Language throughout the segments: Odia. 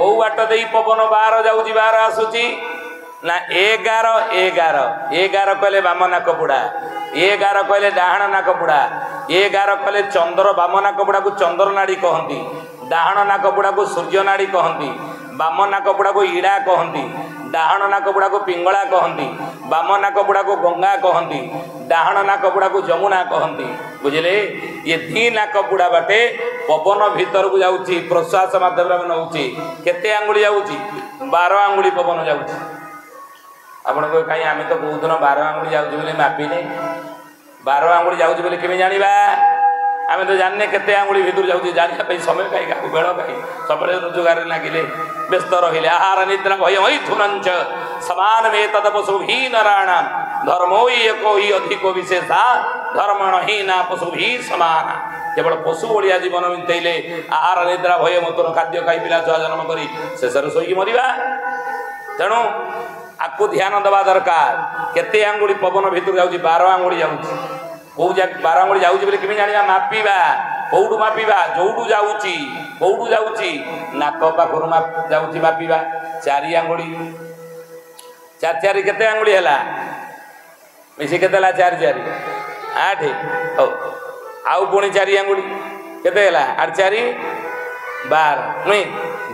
କୋଉ ବାଟ ଦେଇ ପବନ 12 ଯାଉଛି 12 ଆସୁଛି ନା 11 11 11 କହିଲେ ବାମ ନାକପୁଡ଼ା, 11 କହିଲେ ଡାହାଣ ନାକପୁଡ଼ା, 11 କହିଲେ ଚନ୍ଦ୍ର, ବାମ ନାକପୁଡ଼ାକୁ ଚନ୍ଦ୍ର ନାଡ଼ି କହନ୍ତି, ଡାହାଣ ନାକପୁଡ଼ାକୁ ସୂର୍ଯ୍ୟ ନାଡ଼ି କହନ୍ତି, ବାମ ନାକପୁଡ଼ାକୁ ଇଡ଼ା କହନ୍ତି, ଡାହାଣ ନାକପୁଡ଼ାକୁ ପିଙ୍ଗଳା କହନ୍ତି, ବାମ ନାକପୁଡ଼ାକୁ ଗଙ୍ଗା କହନ୍ତି, ଡାହାଣ ନାକପୁଡ଼ାକୁ ଯମୁନା କହନ୍ତି। ବୁଝିଲେ? ଇଏ ଦି ନାକପୁଡ଼ା ବାଟେ ପବନ ଭିତରକୁ ଯାଉଛି, ପ୍ରଶ୍ୱାସ ମାଧ୍ୟମରେ ଆମେ ନେଉଛି। କେତେ ଆଙ୍ଗୁଳି ଯାଉଛି? 12 ଆଙ୍ଗୁଳି ପବନ ଯାଉଛି। ଆପଣ କହିବେ କାହିଁ ଆମେ ତ କୋଉଦିନ 12 ଆଙ୍ଗୁଳି ଯାଉଛି ବୋଲି ମାପିନେ, 12 ଆଙ୍ଗୁଳି ଯାଉଛି ବୋଲି କେମିତି ଜାଣିବା? ଆମେ ତ ଜାଣିନେ କେତେ ଆଙ୍ଗୁଳି ଭିତରୁ ଯାଉଛି, ଜାଣିବା ପାଇଁ ସମୟ କାହିଁ, କାହାକୁ ବେଳ କାହିଁ? ସବୁବେଳେ ରୋଜଗାରରେ ଲାଗିଲେ, ବ୍ୟସ୍ତ ରହିଲେ। ଆହାର ନିଦ୍ରା ଭୟ ମୈଥୁନଞ୍ଚ ସମାନ ମେ ତଦ ପଶୁ ଭି ନରାଣାମ ଧର୍ମ ଏକ ହି ଅଧିକ ବିଶେଷା ଧର୍ମଣ ହି ନା ପଶୁ ଭି ସମାନ। କେବଳ ପଶୁ ଭଳିଆ ଜୀବନ ବିତେଇଲେ, ଆହାର ନିଦ୍ରା ଭୟ ମୈଥୁନ ଖାଦ୍ୟ ଖାଇ ପିଲା ଛୁଆ ଜନ୍ମ କରି ଶେଷରେ ଶୋଇକି ମରିବା। ତେଣୁ ଆକୁ ଧ୍ୟାନ ଦେବା ଦରକାର। କେତେ ଆଙ୍ଗୁଳି ପବନ ଭିତରୁ ଯାଉଛି? 12 ଆଙ୍ଗୁଳି ଯାଉଛି। କୋଉ 12 ଆଙ୍ଗୁଳି ଯାଉଛି ବୋଲି କେମିତି ଜାଣିବା? ମାପିବା। କୋଉଠୁ ମାପିବା? ଯୋଉଠୁ ଯାଉଛି। କୋଉଠୁ ଯାଉଛି? ନାକ ପାଖରୁ ଯାଉଛି, ମାପିବା। 4 ଆଙ୍ଗୁଳି, 4 4 କେତେ ଆଙ୍ଗୁଳି ହେଲା? ମିଶି କେତେ ହେଲା? 4 4 8। ହଉ, ଆଉ ପୁଣି 4 ଆଙ୍ଗୁଳି କେତେ ହେଲା? 8 4 12। ନୁହେଁ,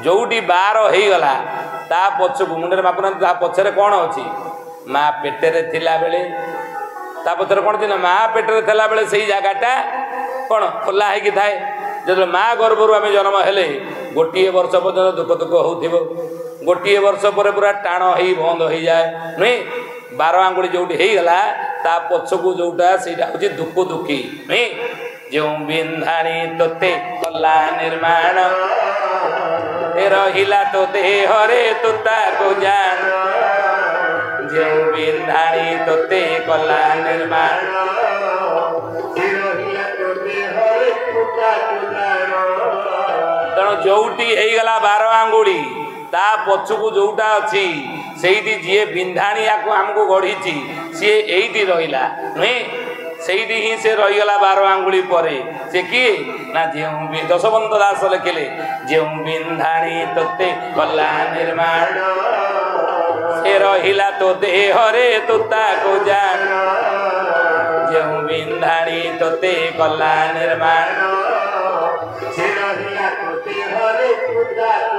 ଯୋଉଠି 12 ହେଇଗଲା ତା ପଛକୁ ମୁଣ୍ଡରେ ମାପୁନାହାନ୍ତି, ତା ପଛରେ କ'ଣ ଅଛି? ମା ପେଟରେ ଥିଲାବେଳେ ତା ପଛରେ କ'ଣ ଅଛି ନା, ମା ପେଟରେ ଥିଲାବେଳେ ସେଇ ଜାଗାଟା କ'ଣ ଖୋଲା ହେଇକି ଥାଏ। ଯେତେବେଳେ ମା ଗର୍ଭରୁ ଆମେ ଜନ୍ମ ହେଲେ 1 ବର୍ଷ ପର୍ଯ୍ୟନ୍ତ ଦୁଃଖ ଦୁଃଖ ହେଉଥିବ, 1 ବର୍ଷ ପରେ ପୁରା ଟାଣ ହେଇ ବନ୍ଦ ହେଇଯାଏ। ନୁହେଁ, 12 ଆଙ୍ଗୁଳି ଯୋଉଠି ହେଇଗଲା ତା ପଛକୁ ଯୋଉଟା ସେଇଟା ହେଉଛି ଦୁଃଖ ଦୁଃଖୀ। ନୁହେଁ, ଯେଉଁ ବିନ୍ଧାଣି ତୋତେ କଲା ନିର୍ମାଣ, ରହିଲା ତୋ ଦେହରେ ତୁ ତାକୁ ଜାଣ, ଯେଉଁ ବିନ୍ଧାଣି ତୋତେ କଲା ନିର୍ମାଣ। ତେଣୁ ଯୋଉଠି ହେଇଗଲା 12 ଆଙ୍ଗୁଳି ତା ପଛକୁ ଯୋଉଟା ଅଛି ସେଇଠି ଯିଏ ବିନ୍ଧାଣି ୟାକୁ ଆମକୁ ଗଢ଼ିଛି ସିଏ ଏଇଠି ରହିଲା। ନୁହେଁ, ସେଇଠି ହିଁ ସେ ରହିଗଲା 12 ଆଙ୍ଗୁଳି ପରେ। ସେ କିଏ ନା ଯେଉଁ ଯଶୋବନ୍ତ ଦାସ ଲେଖିଲେ, ଯେଉଁ ବିନ୍ଧାଣି ତୋତେ କଲା ନିର୍ମାଣ, ସେ ରହିଲା ତୋ ଦେହରେ ତୁ ତାକୁ ଜାଣ, ଯେଉଁ ବିନ୍ଧାଣି ତୋତେ କଲା ନିର୍ମାଣ, ସେ ରହିଲା ତୋ ଦେହରେ ତୁ ତାକୁ